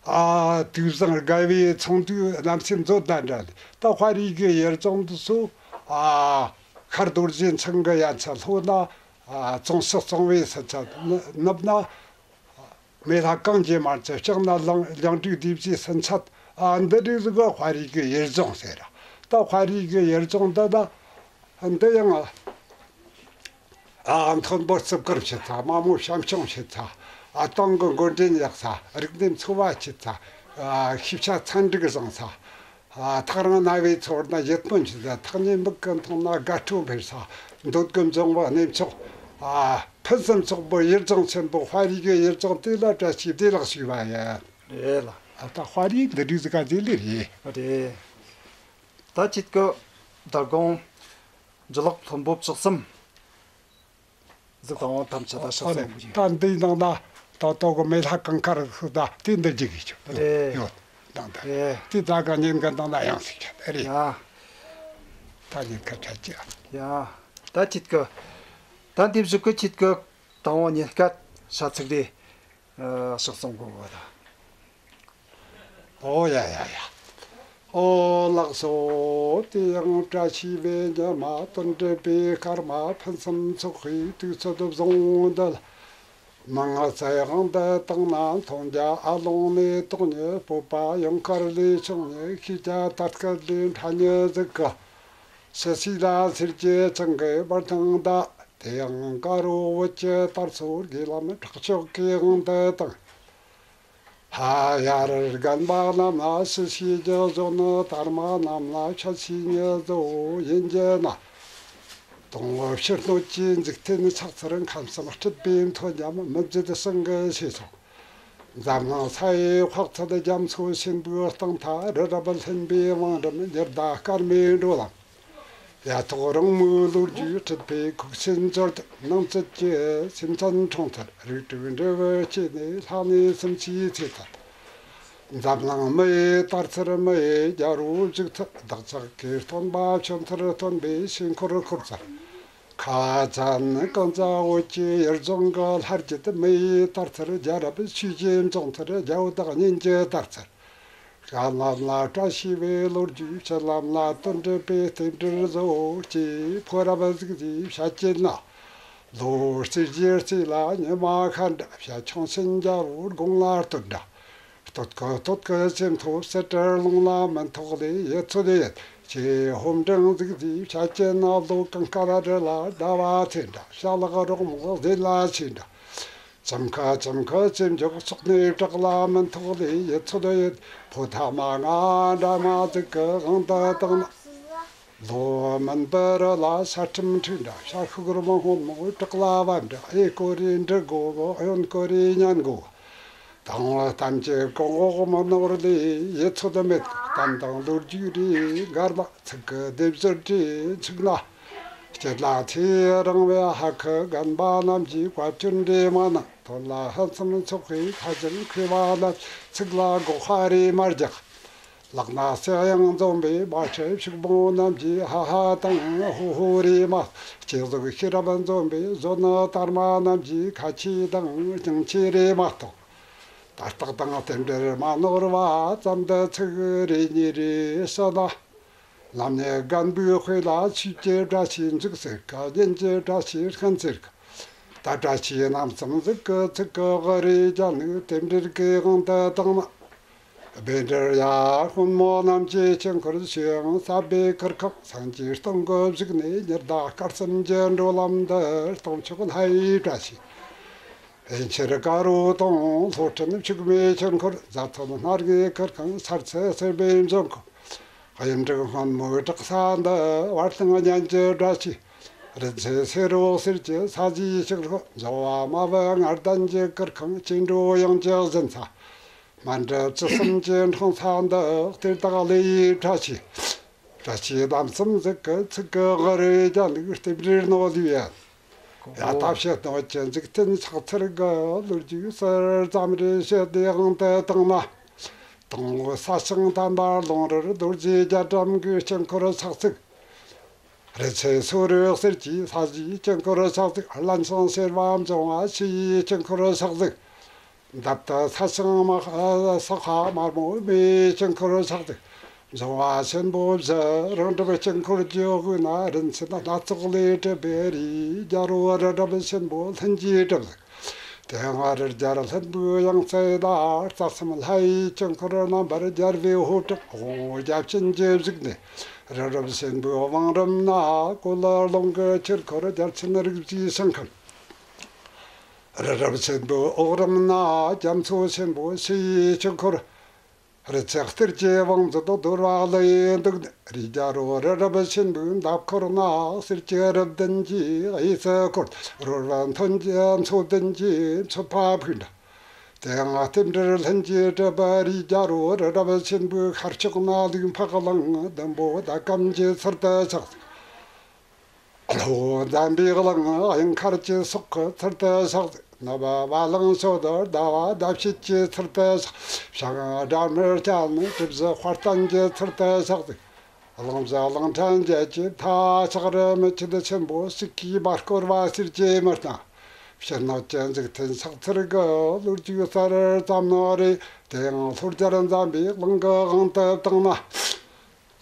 ཨ། དུས་བཟང་དགའ་བའི་ཚོང་དུས་གནམ་སའི་མཛོད་དང་འདྲ་ལས། ད་དཔའ་རིས་ཀྱི་ཡུལ་ལྗོངས་འདི་ཚོ། ཨ། ཤར་རྡོ་རྗེ་འཆང་གི་ཡན་ཆད་ལྷོ་ན། ཨ། ཙོང་ཆུ་གཙང་བོའི་ས་ཆ། ནུབ་ན་མེ་ལྷ་གངས་ཀྱི་མན་ཆད། བྱང་ན་ལང་ལང་འབྲུག་སྡེ་བཞིའི་ས་མཆེད། ཨ། འདི་རིགས་ཟིག་ག་དཔའ་རིས་ཀྱི་ཡུལ་ལྗོངས་ཟེར། ད་དཔའ་རིས་ཀྱི་ཡུལ་ལྗོངས་འདི་ད། འདི་ཡང་། ཨ། མཐོན་པོ་བརྩི་བཀུར་བྱེད་ས། དམའ་མོ་བྱམས་སྐྱོང་བྱེད་ས། ཨ། ཏང་གི་འགོ་འདྲེན་ཡག་ས། རིག་གནས་འཚོ་བ་བྱེད་ས། ཨ། ཤེས་བྱ་ཚན་རིག་བཟང་ས། ཨ། ཐག་རིང་རྣ་བས་ཚོར་ན་ཡིད་སྨོན་བྱེད་ས། ཐག་ཉེ་མིག་གིས་མཐོང་ན་དགའ་སྤྲོ་འཕེལ་ས། འདོད་དགུ་འབྱུང་བོ་གནས་མཆོག། ཨ། ཕུན་སུམ་ཚོགས་པའི་ཡུལ་ལྗོངས་ཆེན་པོ་དཔའ་རིས་ཀྱི་ཡུལ་ལྗོངས་དེ་ལ་བཀྲ་ཤིས་བདེ་ལེགས་ཞུ་བ་ཡིན། རེད་ལ། ཨ། ད་དཔའ་རིས་འདི་རིགས་ཟིག་ག་ཟེར་ལེ་རེད། རེད། ད་ཁྱེད་ཀྱི་མདང་དགོང་འཇུ་ལག་མཐོན་པོ་བཅུ་གསུམ་ཟིག་དང་བོ་ཐམས་ཅད་ད་ཕྱག་འཚལ་དགོས་ཀྱི། ད་འདིའི་ནང་ན་ད་ལྟོ་གི་མེ་ལྷ་གངས་དཀར་ཟིག་ད་དེ་འདི་འཇིག་གི་ཆོག་རེད། ཡོད། ནང་ད་རེད། དེ་ད་ག་ཉིན་གི་ནང་ན་ཡང་ཟིག་ཆ་རེད། ཡ། ད་ཉིན་ཁ་ཆ་ཅི། ཡ། ད་ཁྱེད་ཀྱི། ད་འདི་བཞུགས་གི་ཁྱེད་ཀྱི་དང་བོ་ཉིན་སྐད་ཤ་ཚིག་རེད། ཨ། ཕྱག་འཚལ་དགོས་པ་ད། ཨོ་ཡ་ཡ་ཡ། ཨོ་ལགས་སོ། དེ་ཡང་བཀྲ་ཤིས་པའི་ཉི་མ། དོན་འགྲུབ་པའི་སྐར་མ། ཕུན་སུམ་ཚོགས་པའི་དུས་ཚོད་བཟང་འདི་ལ། མི་ང་ཚེ་དབང་འདི་བཏང་ན་མཐོང་རྒྱ། ཨ་ལོང་ནས་དོགས་ཉི། སྤོབས་པ་ཡུངས་དཀར་ལས་བྱུང་ཉི། ཤེས་བྱ་དར་སྐུད་ལས་ཕྲ་ཉི་ཟིག་གི། ཕྱི་སྲིད་ལ་སེར་གྱི་ཆང་གི་བར་ཐང་ད། དེ་ཡང་དཀར་པོ་བོད་ཀྱི་དར་སྲོལ་དགེ་ལམ་གྲགས་ཆོག་གི་དབང་དུ་བཏང་། ཧ་ཡ་ར་རྒན་པ་རྣམས་ལ་ཞུ་ཞུས་ཀྱི་བཟོ་ནི། དར་མ་རྣམས་ལ་ཆ་ཤས་ཉིད་བཟོ་ཡིན་གྱི་ན། དང་པོ་ཕྱི་སྣོད་ཀྱི་འཇིག་རྟེན་ཆགས་ཚུལ་ཁམས་གསུམ་སྲིད་པའི་མཐོ་འཇམ་མི་མཇེད་ཞིང་གི་ཞེས་སོ། འཛམ་གླིང་ས་ཡི་དཔག་ཚད་རྒྱ་མཚོ་ཆེན་པོའི་གཏིང་མཐའ། རི་རབ་ལྷུན་པོའི་བང་རིམ་ཉི་ཟླ་སྐར་མའི་འགྲོ་ལམ། ཡ་ཐོག་རིང་མོའི་ལོ་རྒྱུས་སྲིད་པའི་ཁུག་ཆེན་འབྱོར་ཐལ། ནང་བཅུད་ཀྱི་སེམས་ཅན་འཁྲུངས་ཚུལ། རིགས་དྲུག་འབྲས་བུ་སྐྱེས་ནས་ལྷ་གནས་སུམ་ཅུའི་ཚེ་ཐལ། འཛམ་གླིང་མི་ཡི་དར་ཚུལ། མི་ཡི་རྒྱལ་པོ་བཞུགས་ཚུལ། བདག་ཅག་གི་སྟོན་པ་བྱོན་ཚུལ། སྟོན་པའི་ཆོས་འཁོར་བསྐོར་ཚུལ། ཁ་ཅན་གངས་ཅན་བོད་ཀྱི་ཡུལ་ལྗོངས་ཀྱི་ལྷ་རྒྱུད་མི་ཡི་དར་ཚུལ། རྒྱལ་རབས་ཆོས་ཀྱི་འབྱུང་ཚུལ། རྒྱལ་པོ་དང་གཉེན་གྱི་དར་ཚུལ། བཤད་ལམ་ལ་བཀྲ་ཤིས་པའི་ལོ་རྒྱུས། བྱིན་ལམ་ལ་དོན་འགྲུབ་པའི་རྟེན་འབྲེལ་བཟོ། ཅེས་ཕོ་རབ་གཟུགས་བརྗིད་བཤད་ཀྱི་ན། ལོ་རྩིས་རྗེས་རྩིས་ལ་ཉི་མ་ཤར་འདྲ། བྱ་ཁྱུང་ཆེན་རྒྱལ་པོ་དགུང་ལ་བསྟོད་འདྲ། སྟོད་ཀྱི་སྟོད་ཀྱི་ཇེ་མཐོ་གསེར་བྲིས་ཀློང་ལ། མུན་ཐོག་ལས་ཡིད་ཚོད་ཡིན། ཅེས་ཧོམ་སྦྲང་གཟུགས་བརྗིད་བཤད་ཀྱི་ན། ལོ་གང་དཀར་རི་ལ་ཟླ་བ་ཚེས་འདྲ། བྱ་གླག་རོག་མོ་གཟན་ལ་ཆས་འདྲ། ཙམ་ཁ་ཙམ་ཁ་ཙེ་མགྱོགས་ཚོགས་ནས་བྲག་ལ། མུན་ཐོག་ལས་ཡིད་ཚོད་ཡོད། ཕོ་ཐ་མ་ང་འདྲ་མ་ཟིག་གི་དབང་དུ་བཏང་ན། ལོ་མུན་པའི་རི་ལ་ས་ཁྲིམས་འཁྲིགས་འདྲ། བྱ་ཤུག་རི་མོ་སྔོན་མོ་བྲག་ལ་བབས་འདྲ། ཨེ་ཀོ་རེ་འབྲི་དགོ་གོ། གཡོན་ཀོ་རེ་ཉན་དགོ་གོ། དང་པོ་གཏམ་གྱི་གོང་འོག་མི་ནོར་ལས། ཡིད་ཚོད་མེད་གི་གཏམ་དང་ལོ་རྒྱུས་རེ། མགར་མ་ཚིག་གི་སྡེབ་སྦྱོར་གྱི་འཆུག་ན། སྐྱིད་ལ་ཚེ་རིང་བའི་ཧ་ཁུ་རྒན་པ་རྣམས་ཀྱིས་བཀའ་བཀྱོན་འདྲེས་མ་གནང་། དོན་ལ་ཕུན་སུམ་ཚོགས་པའི་ཁ་ཅན་མཁས་པ་རྣམས་ཚིག་ལ་འགོག་པ་རེ་མ་རྒྱག། ལག་ན་གསེར་གཡང་འཛོམས་པའི་མ་ཁྲི་ཕྱུག་མོ་རྣམས་ཀྱིས་ཧ་ཧ་དང་ཧོ་ཧོ་རེ་མ། སྐྱེ་གཟུགས་ཤེས་རབ་འཛོམས་པའི་གཞོན་ནུ་དར་མ་རྣམས་ཀྱིས་ཁ་ཆེ་དང་སྙིང་ཆེ་རེ་མ་གཏོགས། དར་རྟགས་དང་རྟེན་འབྲེལ་མ་ནོར་བ་ཙམ་དུ་ཚིག་རེ་གཉིས་རེ་བཤད་ན། ལམ་ནས་རྒན་པོའི་དཔེ་ལ་ཆོས་ཀྱི་བཀྲ་ཤིས་འཇུག་ཟེར་ག། གཉེན་གྱི་བཀྲ་ཤིས་ཤན་ཟེར་ག། ད་བཀྲ་ཤིས་རྣམ་གསུམ་ཟིག་གི་ཚིག་གི་དབུ་རེ་རྒྱག་ནས། རྟེན་འབྲེལ་གྱི་དབང་དུ་བཏང་ན། རྦད་དེ་ཡར་སྔོན་མོ་རྣམས་ཀྱི་དཀྱིལ་འཁོར་ཞིང་ཟབ་པའི་གུར་ཁང་། སངས་རྒྱས་སྟེང་གི་བཞུགས་གནས་ཉི་ཟླ་སྐར་གསུམ་གྱི་འགྲོ་ལམ་འདི། སྟོང་ཕྱོགས་ལྷ་ཡི་བཀྲ་ཤིས། ཨེ་ཆེར་དཀར་པོ་དང་། ལྷོ་སྤྲིན་ཕྱུག་མའི་དཀྱིལ་འཁོར། རྫ་མཚོ་སྣ་ལྔའི་གུར་ཁང་། ཚར་ཚེ་སེར་བའི་འབྱུང་ཁུངས། གཡུ་འབྲུག་སྔོན་མོའི་བྲག་ས་འདི། བར་སྣང་གཉན་གྱི་བཀྲ་ཤིས། རིན་ཆེན་སེར་པོ་གསེར་གྱི་ས་གཞིའི་དཀྱིལ་འཁོར། འབྱུང་བ་མ་བུ་ལྔ་ལྡན་གྱི་གུར་ཁང་། སྐྱེ་འགྲོ་ཡོངས་ཀྱི་གཟན་ས། སྨན་འབྲུ་བཅུ་གསུམ་གྱི་འཁྲུངས་ས་འདི། གཏེར་བདག་ལི་ཡི་བཀྲ་ཤིས། བཀྲ་ཤིས་རྣམ་གསུམ་ཟིག་གི་ཚིག་གི་དབུ་རེ་རྒྱག་ནས། རྟེན་འབྲེལ་ནོར་ལུས་ཡིན། ཡ། ད་ཕྱི་སྣོད་ཀྱི་འཇིག་རྟེན་ཆགས་ཚུལ་གི་ལོ་རྒྱུས་ཟུར་ཙམ་རེ་བཤད་དེ་དབང་དུ་བཏང་ན། དང་པོ་ས་ཞིང་བསྟན་པ་ལུང་རིར་རྡོ་རྗེ་རྒྱ་གྲམ་གྱི་དཀྱིལ་འཁོར་ཆགས་ཚུལ། རིན་ཆེན་སོ་རུ་གསེར་གྱི་ས་གཞིའི་དཀྱིལ་འཁོར་ཆགས་ཚུལ། རླན་ཞིང་གཤེར་བ་འབྱུང་བ་ཆུ་ཡི་དཀྱིལ་འཁོར་ཆགས་ཚུལ། འདབ་ཏུ་ས་ཞིང་དམར། ས་ཁ་དམར་མོ་མེའི་དཀྱིལ་འཁོར་ཆགས་ཚུལ། འབྱུང་བ་ཆེན་པོ་བཞི། རང་གྲུབ་དཀྱིལ་འཁོར་གྱི་དབུས་ན། རིན་ཆེན་སྣ་ཚོགས་ལས་གྲུབ་པའི་རིའི་རྒྱལ་པོ་རི་རབ་ཆེན་པོ་ལྷུན་གྱིས་གྲུབ་ཟིག། དེ་སྔ་རི་རྒྱལ་ལྷུན་པོའི་ཡང་རྩེ་ན། རྩ་གསུམ་ལྷ་ཡི་དཀྱིལ་འཁོར་རྣམ་པར་རྒྱལ་བའི་ཕོ་བྲང་། དབང་པོ་བརྒྱ་བྱིན་གྱིས་བཞུགས་ནས། རི་རབ་ཆེན་པོའི་བང་རིམ་ན། གོ་ལ་རླུང་གི་དཀྱིལ་འཁོར། རྒྱལ་ཆེན་རིགས་བཞིའི་ཞིང་ཁམས། རི་རབ་ཆེན་པོའི་འོག་རིམ་ན། རྒྱ་མཚོ་ཆེན་པོ་ཆུ་ཡི་དཀྱིལ་འཁོར། རི་ཆུ་གཏེར་གྱི་བང་མཛོད། རྡོར་བ་ཀླུ་ཡི་འདུག་གནས། རིའི་རྒྱལ་པོ་རི་རབ་ཆེན་པོའི་འདབས་འཁོར་ན། གསེར་གྱི་རི་བདུན་གྱིས་གཡས་སུ་བསྐོར། རོལ་བ་མཐུན་གྱི་མཚོ་བདུན་གྱིས་མཆོད་པ་ཕུལ་འདྲ། དེ་ཡང་རྟེན་འབྲེལ་ལྷུན་གྱིས་གྲུབ་པ། རིའི་རྒྱལ་པོ་རི་རབ་ཆེན་པོའི་ཤར་ཕྱོགས་ན། ལུས་འཕགས་གླིང་། བདུན་པོ་ཟླ་གམ་གྱི་ཚུལ་དུ་ཆགས། ལྷོ་འཛམ་བུའི་གླིང་། གཡུ་མཁར་གྱི་སོག་གི་ཚུལ་དུ་ཆགས། ནུབ་བ་ལང་སྤྱོད་དུ། ཟླ་བ་ཟླ་ཕྱེད་ཀྱི་ཚུལ་དུ་ཆགས། བྱང་སྒྲ་མི་སྙན། གྲུ་བཞི་དཔལ་ལྡན་གྱི་ཚུལ་དུ་ཆགས། གླིང་བཞི་གླིང་ཕྲན་བརྒྱད་ཀྱི་མཐའ་ལྕགས་རི་མི་ཆེན་ཆེན་པོ་གཅིག་གིས་མ་བསྐོར་བ་ཟེར་གྱི་མི་སྣང་། ཕྱི་སྣོད་ཀྱི་འཇིག་རྟེན་ཆགས་ཚུལ་གྱི་ལོ་རྒྱུས་ཟུར་ཙམ་ནོ་རེད། དེ་ཡང་ལྷོ་རྒྱལ་འཛམ་བུའི་གླིང་གི་དབང་དུ་བཏང་ན།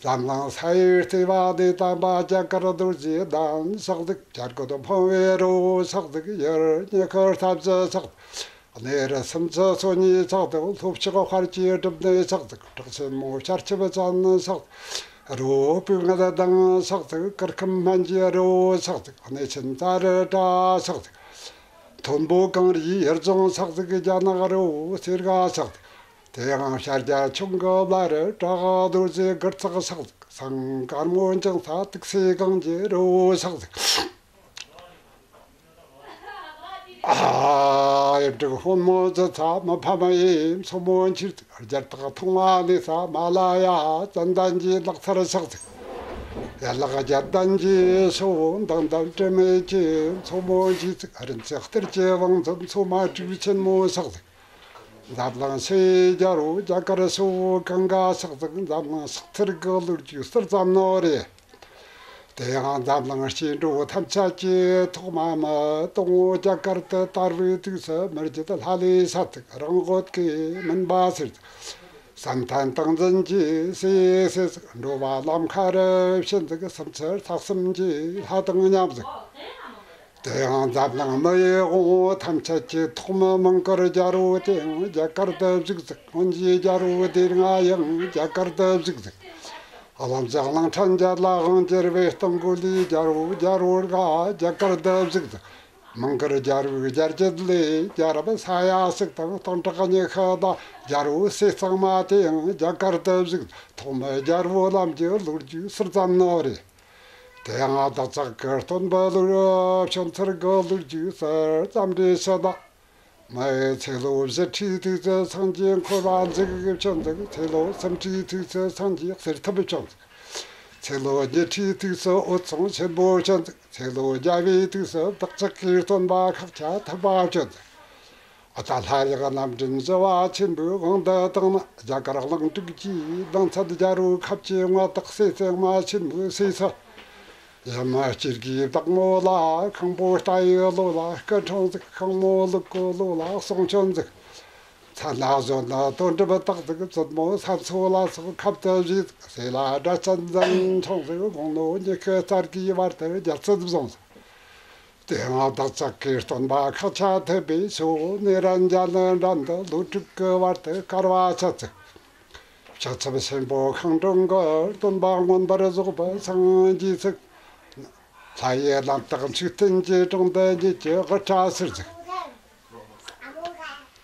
འཛམ་གླིང་ས་ཡི་ལྟེ་བ་ནས་དམ་པ་རྒྱ་གར་རྡོ་རྗེ་གདན་ཆགས་ཟིག། བྱ་རྒོད་འཕང་བའི་རི་བོ་ཆགས་ཟིག། ཡུལ་ཉི་ཤུ་རྩ་བཞི་ཆགས་ཟིག། གནས་རི་སུམ་ཅུ་སོ་གཉིས་ཆགས་ཟིག། ལྷོ་ཕྱོགས་དཔལ་གྱི་སྒྲུབ་གནས་ཆགས་ཟིག། བྲག་ཆེན་མོ་བྱ་སྐྱིབས་ཅན་ཆགས་ཟིག། རི་བོ་སྤོས་ངད་ལྡང་ཤག་ཟིག། གུར་ཁུམ་སྨན་གྱི་རི་བོ་ཤག་ཟིག། གནས་ཆེན་ཙཱ་རི་ཏྲ་ཤག་ཟིག། མཐོན་པོ་གངས་རིའི་ཡུལ་ལྗོངས་ཤག་ཟིག། རྒྱ་ནག་རི་བོ་སེར་ག་ཤག་ཟིག། དེ་ཡང་བྱ་རྒྱལ་ཁྱུང་གི་བླ་རི་བྲག་རྡོ་རྗེ་གུར་བརྩེགས་ཤག་ཟིག། སེང་དཀར་མོ་འགྱིང་ས་ཏིག་སེ་གངས་ཀྱི་རི་བོ་ཤག་ཟིག། ཨ། ཡུལ་དྲུག་སྔོན་མོ་ཇི་ཚ་མི་ཕམ་ཡེ། མཚོ་མོ་འཁྱིལ་ཟིག། རྒྱལ་རྟགས་མཐོང་བ་གནས་ས་མ་ལ་ཡ། ཙན་དན་གྱི་ལག་ཚར་ཤག་ཟིག། ཡན་ལག་བརྒྱད་ལྡན་གྱི་ཕྱོགས། མདངས་ལྡན་དྲི་མེད་ཀྱི་མཚོ་མོ་འཁྱིལ་ཟིག། རིན་ཆེན་གཏེར་གྱི་བང་མཛོད། མཚོ་མ་དྲུག་ཆེན་མོ་ཤག་ཟིག། འཛམ་གླིང་ཕྱི་ཡི་རྒྱལ་པོ་རྒྱ་གར་ཕྱོགས་གང་ག་ཤག་ཟིག། འཛམ་གླིང་ཕྱག་འཚལ་གི་ལོ་རྒྱུས་ཟུར་ཙམ་ནོ་རེད། དེ་ཡང་འཛམ་གླིང་སྐྱེ་འགྲོ་ཐམས་ཅད་ཀྱི་ཐོག་མ་མི་དང་པོ་རྒྱ་གར་དུ་དར་བའི་དུས་སུ། མི་རྒྱུད་ལྷ་ལས་ས་ཚིགས་རང་འོད་ཀྱི་མུན་པ་སེལ། བསམ་གཏན་ཏིང་འཛིན་གྱི་སྲས་སྲས་ཟིག། འགྲོ་བ་ལམ་ཁ་རུ་ཕྱིན་ཟིག། སུམ་ཅུ་རྩ་གསུམ་གྱི་ལྷ་དང་མཉམ་ཟིག། དེ་ཡང་འཛམ་གླིང་མི་ཡི་དབང་པོ་ཐམས་ཅད་ཀྱི་ཐོག་མ་མང་བཀུར་རྒྱལ་པོ། དེ་ཡང་རྒྱ་གར་དུ་བཞུགས་ཟིག། སྔོན་གྱི་རྒྱལ་པོ་སྡེ་ལྔ་ཡང་རྒྱ་གར་དུ་བཞུགས་ཟིག། གླིང་བཞི་གླིང་ཕྲན་བརྒྱད་ལ་དབང་བསྒྱུར་བའི་སྟོང་སྐུ་ལས་རྒྱལ་པོ་རྒྱལ་པོ་འགའ་རྒྱ་གར་དུ་བཞུགས་ཟིག། མང་བཀུར་རྒྱལ་པོའི་རྒྱལ་རྒྱུད་ལས་རྒྱལ་རབས་ས་ཡ་ཞིག་དང་སྟོང་ཕྲག་ཉི་ཤུ་དང་རྒྱལ་པོ་སྲས་གཙང་མ་དེ་ཡང་རྒྱ་གར་དུ་བཞུགས། ཐོག་མའི་རྒྱལ་པོ་རྣམས་ཀྱི་ལོ་རྒྱུས་ཟུར་ཙམ་ནོ་རེད། དེ་ཡང་བདག་ཅག་གི་སྟོན་པ་ལུགས་བྱོན་ཚུལ་གྱི་ལོ་རྒྱུས་ཟུར་ཙམ་རེ་ཞུ་ན། མི་ཚེ་ལོ་བཞི་ཁྲིའི་དུས་སུ་སངས་རྒྱས་འཁོར་བ་འཇིག་བྱོན་ཟིག། ཚེ་ལོ་སུམ་ཁྲིའི་དུས་སུ་སངས་རྒྱས་གསེར་ཐུབ་བྱོན་ཟིག། ཚེ་ལོ་ཉི་ཁྲིའི་དུས་སུ་འོད་སྲུང་ཆེན་པོ་བྱོན་ཟིག། ཚེ་ལོ་བརྒྱ་པའི་དུས་སུ་བདག་ཅག་གི་སྟོན་པ་ཤཱཀྱ་ཐུབ་པ་བྱོན་ཟིག། ཨ་ད་ལྷ་ཡི་རྣམ་འདྲེན་བཞི་བ་ཆེན་པོའི་དབང་དུ་བཏང་ན། རྒྱ་གར་གླིང་དྲུག་གི་གདུང་ཚན་རྒྱལ་པོའི་ཁབ་ཀྱི་མངའ་བདག་སྲས་བཙུན་མ་ཆེན་མོའི་སྲས་སུ། ཡུམ་སྐྱེ་དགུའི་བདག་མོ་ལ། ཤིང་ཕོ་རྟ་ཡི་ལོ་ལ་སྐུ་འཁྲུངས་ཟིག། ཤིང་མོ་ལུག་གི་ལོ་ལ་གསུང་བྱོན་ཟིག། མཚན་ལ་གཞོན་ནུ་དོན་གྲུབ་བཏགས་ཟིག། བཙུན་མོ་ས་མཚོ་ལ་སོགས་ཁབ་ཏུ་བཞེས་ཟིག། སྲས་ལ་སྒྲ་གཅན་འཛིན་འཁྲུངས་ཟིག། དགུང་ལོ་ཉི་ཤུ་རྩ་དགུའི་བར་དུ་རྒྱལ་སྲིད་བཟུང་ཟིག། དེ་ཡང་བདག་ཅག་གི་སྟོན་པ་ཤཱཀྱ་ཐུབ་པའི་ཞུ་ནེ་རན་ཇ་ནི་འགྲན་དུ་ལོ་དྲུག་གི་བར་དུ་དཀའ་བ་སྤྱད་ཟིག། ཕྱག་ཆབ་ཆེན་པོ་ཤིང་དྲུང་གི་སྟོན་པ་མངོན་པར་རྫོགས་པར་སངས་རྒྱས་ཟིག། ལྷ་ཡི་རྣམ་དག་མཆོད་རྟེན་གྱི་དྲུང་དུ་ཉིད་ཀྱི་དབུ་སྐྲ་བསིལ་ཟིག།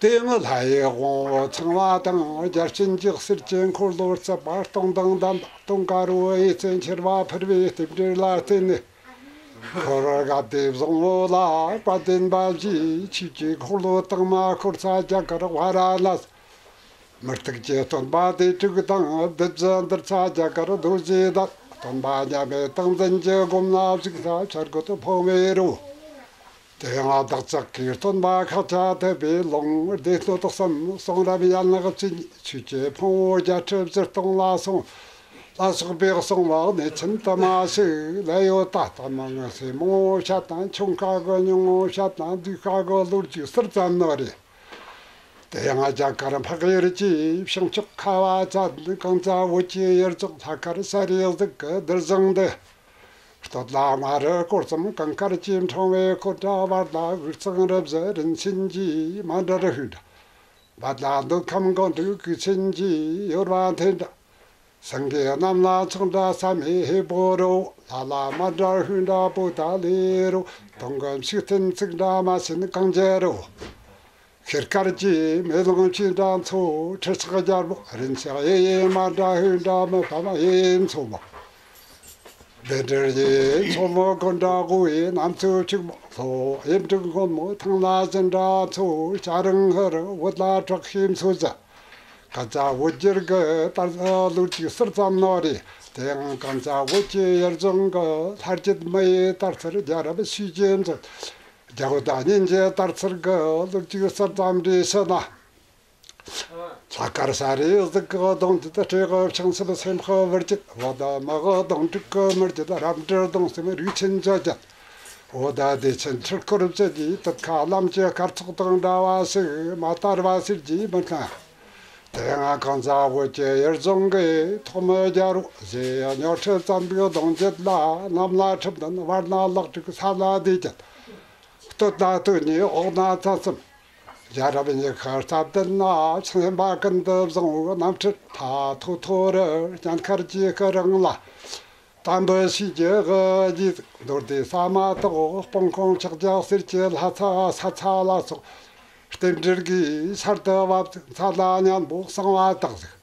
དེ་ཡང་ལྷ་ཡི་དབང་པོ་ཚངས་པ་དང་། བརྒྱ་བྱིན་གྱིས་གསེར་གྱི་འཁོར་ལོ་རྩིབས་པ་སྟོང་དང་ལྡན་པ། དུང་དཀར་པོ་གཡས་སུ་འཁྱིལ་བ་ཕུལ་བའི་རྟེན་འབྲེལ་ལ་བརྟེན་ནས། འཁོར་དགའ་བདེ་བཟང་པོ་ལ་བཀའ་བདེན་པ་བཞིའི་ཆོས་ཀྱི་འཁོར་ལོ་དྭངས་མ་འཁོར་ས་རྒྱ་གར་ཝཱ་ར་ཎ་སི། མུ་སྟེགས་ཀྱི་སྟོན་པ་སྡེ་དྲུག་དང་། བདུད་བཞི་འདུལ་ས་རྒྱ་གར་རྡོ་རྗེ་གདན། སྟོན་པ་མཉམ་མེད་ཏིང་འཛིན་གྱི་སྒོམ་ལ་བཞུགས་ས་བྱ་རྒོད་ཕུང་པོའི་རི་བོ། དེ་ཡང་བདག་ཅག་གི་སྟོན་པ་ཤཱཀྱ་ཐུབ་པའི་ལུང་སྡེ་སྣོད་གསུམ་གསུང་རབ་ཡན་ལག་བཅུ་གཉིས། ཆོས་ཀྱི་ཕུང་པོ་བརྒྱད་ཁྲི་བཞི་སྟོང་ལ་སོགས་ལ་སོགས་པའི་གསུང་བ་གནས་ཆེན་དུ་མ་ཞིག་ལས་ཡོད། ད་ལྟ་མི་ངོ་ཚེ་མང་པོ་བཤད་དང་། ཆུང་ཁ་གི་ཉུང་ངུ་བཤད་དང་། འདུས་ཁ་གི་ལོ་རྒྱུས་ཟུར་ཙམ་ནོ་རེད། དེ་ཡང་རྒྱ་གར་འཕགས་ཡུལ་གྱི་བྱང་ཕྱོགས་ཁ་བ་ཅན་གངས་ཅན་བོད་ཀྱི་ཡུལ་ལྗོངས་ལྷ་དཀར་ཤ་རུས་གཟུགས་ཀྱི་རྡུལ་བཟང་འདི། སྟོད་ལ་མངའ་རིས་སྐོར་གསུམ་གངས་དཀར་གྱི་འཕྲེང་བས་འཁོར་འདྲ། བར་ལ་དབུས་གཙང་རུ་བཞི་རིན་ཆེན་གྱི་མཎྜལ་ཕུལ་འདྲ། བར་ལ་འདོད་ཁམས་མགོན་དུ་གོས་ཆེན་གྱི་ཡོལ་བ་འཐེན་འདྲ། སེང་གེ་གནམ་ལ་མཆོངས་འདྲ་བསམ་ཡས་ཧས་པོ་རི་བོ། ལྷ་ལ་མཎྜལ་ཕུལ་འདྲ་པོ་ཏ་ལའི་རི་བོ། དུང་གི་མཆོད་རྟེན་བརྩིགས་འདྲ་རྨ་ཆེན་གངས་ཀྱི་རི་བོ། ཤེལ་དཀར་གྱི་མེ་ལོང་བྱས་འདྲ་མཚོ་ཁྲི་ཕྱག་རྒྱལ་པོ། རིན་ཆེན་གཡུ་ཡི་མཎྜལ་ཕུལ་འདྲ་མི་ཕམ་གཡུ་མཚོ་མོ། བཻ་ཌཱུརྻ་ཡི་མཚོ་མོ་བསྐོར་འདྲ་དབུ་བའི་གནམ་མཚོ་ཕྱུག་མོ། ལྷོ་གཡུ་འབྲུག་སྔོན་མོ་ཐང་ལ་བཞུར་འདྲ་མཚོ་སྐྱ་རེངས་ཧུར། བོད་ལ་བྲག་ཤིང་མཚོ་བཞི། གངས་ཅན་བོད་ཡུལ་གྱི་དར་ལོ་རྒྱུས་ཟུར་ཙམ་ནོ་རེད། དེ་ཡང་གངས་ཅན་བོད་ཀྱི་ཡུལ་ལྗོངས་ཀྱི་ལྷ་རྒྱུད་མི་ཡི་དར་ཚུལ་རྒྱལ་རབས་ཆོས་ཀྱི་མཛོད། རྒྱ་བོད་གཉིས་ཀྱི་དར་ཚུལ་གྱི་ལོ་རྒྱུས་ཟུར་ཙམ་རེ་ཞུ་ན། ལྷ་དཀར་ཤ་རུས་གཟུགས་ཀྱི་གདུང་རྒྱུད། སྤྲེའུ་བྱང་ཆུབ་སེམས་དཔའི་བུ་རྒྱུད། བོད་མི་གི་གདུང་དྲུག་གི་མི་རྒྱུད། རབ་འབྲིང་སྡོམ་གསུམ་རུས་ཆེན་བཅུ་བརྒྱད། འོ་ད་སྡེ་ཆེན་ཁྲི་སྐོར་བཅུ་གཉིས། དུད་ཁ་གླམ་གྱི་སྐར་ཚོགས་དང་འདྲ་བ་ཞིག་མ་དར་བ་ཟེར་རྒྱུ་མི་སྣང་། དེ་ཡང་གངས་ཅན་བོད་ཀྱི་ཡུལ་ལྗོངས་ཀྱི་ཐོག་མའི་རྒྱལ་པོ་གཞན་ཡང་ཉོར་ཁྲི་བཙན་པོའི་གདུང་རྒྱུད་ལ། གནམ་ལ་ཁྲི་བདུན། བར་ན་ལེགས་དྲུག། ས་ལ་སྡེ་བརྒྱད། སྟོད་ན་སྟོད་གཉིས། འོག་ན་བཙན་གསུམ། རྒྱལ་རབས་ཉི་ཤུ་རྩ་བདུན་ན་ཆེན་པ་ཀུན་ཏུ་བཟང་བོའི་རྣམ་འཕྲུལ་མཐའ་ཐོ་ཐོ་རུ་སྙན་ཁར་གྱི་སྐུ་རིང་ལ། དམ་པའི་ཆོས་ཀྱི་དབུ་རྒྱན་ཟིག་མདོ་སྡེ་ཟ་མ་ཏོག་སྤང་སྐོང་ཕྱག་རྒྱ་གསེར་གྱི་ལྷ་ཚ་ས་ཚ་ལ་སོགས་རྟེན་འབྲེལ་གྱི་ཆར་དུ་བབས་ཚ་ལ་སྙན་པོ་གསང་བ་དག་ཟིག་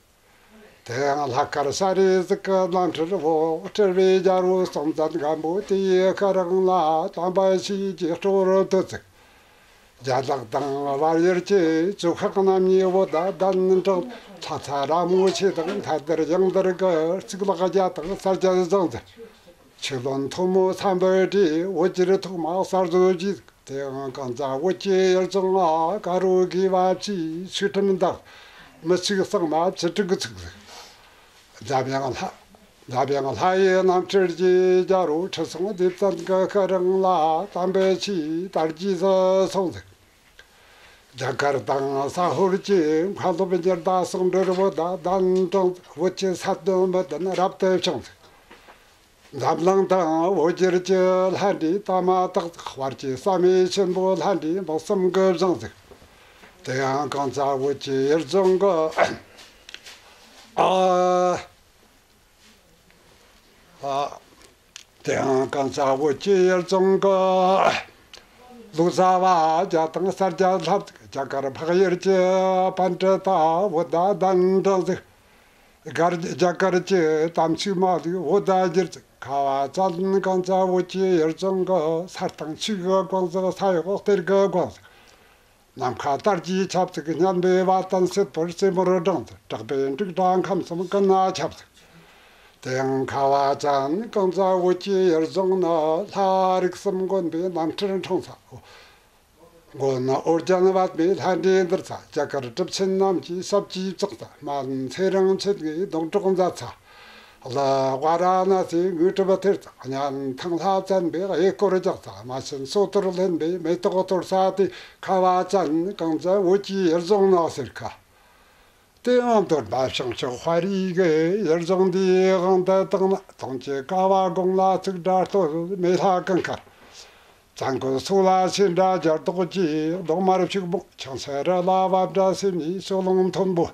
དེ་ཡང་ལྷ་དཀར་ཤ་རི་ཟིག་གི་རྣམ་འཕྲུལ་བོ། སྤྲུལ་པའི་རྒྱལ་པོ་སྲོང་བཙན་སྒམ་པོ་དེའི་སྐུ་རིང་ལ། དམ་པའི་ཆོས་ཀྱི་སྲོལ་བཏོད་ཅིག་རྒྱ་ལག་དང་བལ་ཡུལ་གྱི་ཇོ་ཤཱཀ་རྣམ་གཉིས་བོད་ལ་གདན་དྲངས། ལྷ་ས་ར་མོ་ཆེ་དང་མཐའ་འདུལ་ཡང་འདུལ་གྱི་གཙུག་ལག་བརྒྱ་དང་ས་བརྒྱད་བཞེངས་ཟིག་ཆོས་བློན་ཐོན་མོ་སམ་བྷོ་ཊས་བོད་ཡུལ་ཐོག་མ་གསར་བཟོ་བགྱིས། དེའང་གངས་ཅན་བོད་ཀྱི་ཡུལ་ལྗོངས་ལ། དཀར་པོ་དགེ་བ་བཅུའི་ཆོས་ཁྲིམས་དང་། མི་ཆོས་གཙང་མ་བཅུ་དྲུག་གི་ཚིག་ཟིག་འཇམ་དབྱངས་ལྷ། འཇམ་དབྱངས་ལྷ་ཡི་རྣམ་འཕྲུལ་གྱི་རྒྱལ་པོ་ཁྲི་སྲོང་ལྡེ་བཙན་གྱི་སྐུ་རིང་ལ། དམ་པའི་ཆོས་དར་རྒྱས་སུ་སོང་ཟིག་རྒྱ་གར་དང་ཟ་ཧོར་གྱི་མཁན་སློབ་ཉི་ཟླ་ཟུང་འབྲེལ་བོད་ལ་གདན་དྲངས། བོད་ཀྱི་སད་མོད་མི་ལྡན་རབ་ཏུ་བྱུང་ཟིག་འཛམ་གླིང་དང་བོད་ཡུལ་གྱི་ལྷ་འདྲེ་དམ་དག་ཟིག་དཔལ་གྱི་བསམ་ཡས་ཆེན་པོ་ལྷ་འདྲེ་འབུམ་གསུམ་གྱིས་བཞེངས་ཟིག་དེ་ཡང་གངས་ཅན་བོད་ཀྱི་ཡུལ་ལྗོངས་ཀྱི། ཨ། ཨ། དེའང་གངས་ཅན་བོད་ཀྱི་ཡུལ་ལྗོངས་ཀྱི། ལོ་ཙཱ་བ་བརྒྱ་དང་ས་བརྒྱད་ལྷག་ཟིག་རྒྱ་གར་འཕགས་ཡུལ་གྱི་པཎྜི་ཏ་བོད་ལ་གདན་དྲངས་ཟིག་རྒྱ་རྒྱ་གར་གྱི་དམ་ཆོས་མ་ལུས་བོད་ལ་བསྒྱུར་ཟིག་ཁ་བ་ཅན་གངས་ཅན་བོད་ཀྱི་ཡུལ་ལྗོངས་ཀྱི། ས་སྟེང་ཆོས་ཀྱི་གོང་ཟིག་ས་འོག་གཏེར་གྱི་གོང་ཟིག་ནམ་མཁའ་དར་གྱི་ཆབ་ཟིག་སྙན་པའི་བ་དན་སྲིད་པའི་རྩེ་མོར་བསྒྲེངས་ཟིག་གྲགས་པའི་འབྲུག་སྒྲ་ཁམས་གསུམ་ཀུན་ན་ཁྱབ་ཟིག་དེ་ཡང་ཁ་བ་ཅན་གངས་ཅན་བོད་ཀྱི་ཡུལ་ལྗོངས་ན། ལྷ་རིགས་གསུམ་མགོན་པོའི་རྣམ་འཕྲུལ་འཁྲུངས་ས། མགོན་ཨོ་རྒྱན་པདྨས་ལྷ་འདྲེ་འདུལ་ས། རྒྱ་གར་གྲུབ་ཆེན་རྣམས་ཀྱིས་ཞབས་ཀྱིས་བཅགས་ས། སྨན་ཚེ་རིང་མཆེད་ལྔས་སྡོང་གྲོགས་མཛད་ས། ལྷོ་ཝཱ་ར་ཎ་སིའི་དངོས་གྲུབ་སྟེར་ས། གཉན་ཐང་ལྷ་བཙན་པོས་གཡས་སྐོར་རྒྱག་ས། རྨ་ཆེན་སོ་ཐོར་ལྷུན་པོས་མེ་ཏོག་གཏོར་ས་དེ། ཁ་བ་ཅན་གངས་ཅན་བོད་ཀྱི་ཡུལ་ལྗོངས་ན་ཟེར་ཁ། དེའང་སྟོན་པ་བྱང་ཕྱོགས་དཔའ་རིས་ཀྱིས། ཡུལ་ལྗོངས་འདིའི་དབང་དུ་བཏང་ན། དུང་གི་ཀ་བ་དགུང་ལ་གཙུག་སྒྲ་སྟོན། མེ་ལྷ་གངས་དཀར། བཙན་སྐུ་སོགས་ལ་ཕྱི་འདྲ་སྦྱར་ཏོག་གི། གདོང་དམར་ཕྱུག་མོ་ཆང་སེ་རི་ལ་བབས་འདྲ་སེམས་ཉིད་སོ་ལོང་མཐོན་པོ།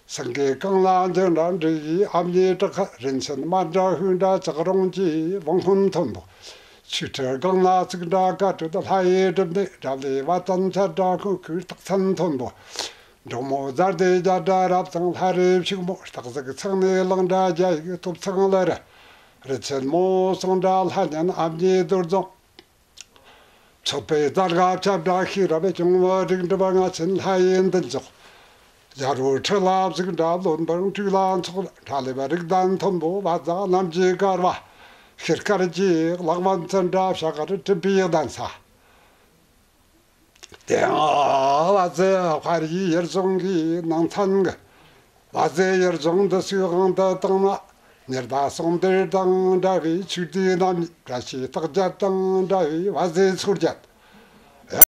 སེང་གེ་གངས་ལ་འཛེགས་འདྲ་འབྲི་ཡི་ཨ་མྱེས་བྲག་ཁ། རིན་ཆེན་དམར་འདྲ་ཧུན་འདྲ་ལྕགས་རོང་གི་བང་སྔོན་མཐོན་པོ། ཆོས་ཁྲི་སྒང་ལ་བཙུགས་འདྲ་ཀ་ཏྲུ་ལྷ་ཡི་སྒྲུབ་སྡེ། དགྲ་ལྷའི་བ་དན་ཆ་འདྲ་ཁུ་ཁུའི་རྟགས་མཚན་མཐོན་པོ། འབྲོང་མོ་རྫ་སྡེ་རྒྱ་འདྲ་རབ་དང་ལྷ་རི་ཕྱུག་མོ། སྟག་གཟིག་ཚང་ནས་ལངས་འདྲ་རྒྱ་ཡིག་ཐོབ་ཚང་ལ་ར། རིན་ཆེན་མོ་སོང་འདྲ་ལྷ་གཉན་ཨ་མྱེས་རྡོར་རྫོང་། མཆོད་པའི་རྫ་རྒ་ཆབ་འདྲ་ཤེས་རབ་སྐྱོང་བུ་རིགས་འགྲུབ་ལྔ་ཆེན་ལྷ་ཡི་མདུན་ཅོག་རྒྱལ་པོ་ཁྲི་ལ་བཞུགས་འདྲ་བློན་འབངས་སྤྲུལ་ལ་ཚོགས། ཁྲ་ལེབ་རིགས་ལྡན་མཐོན་པོ་བ་ཛ་གནམ་གྱི་གར་བ། ཤེལ་དཀར་གྱི་ལག་པ་མཚན་འདྲ་ཕྱག་གར་སྤྲུལ་པའི་གདན་ས། དེའང་བ་ཟེ་དཔའ་རིས་ཡུལ་ལྗོངས་ཀྱི་ནང་ཚན་གྱི། བ་ཟེ་ཡུལ་ལྗོངས་འདི་སུའི་དབང་དུ་བཏང་ན། ཉི་ཟླ་ཟུང་འབྲེལ་དང་འདྲ་བའི་ཆོས་སྡེ་རྣམ་གཉིས། བཀྲ་ཤིས་རྟགས་བརྒྱད་དང་འདྲ་བའི་བ་ཟེ་མཚོ་བརྒྱད།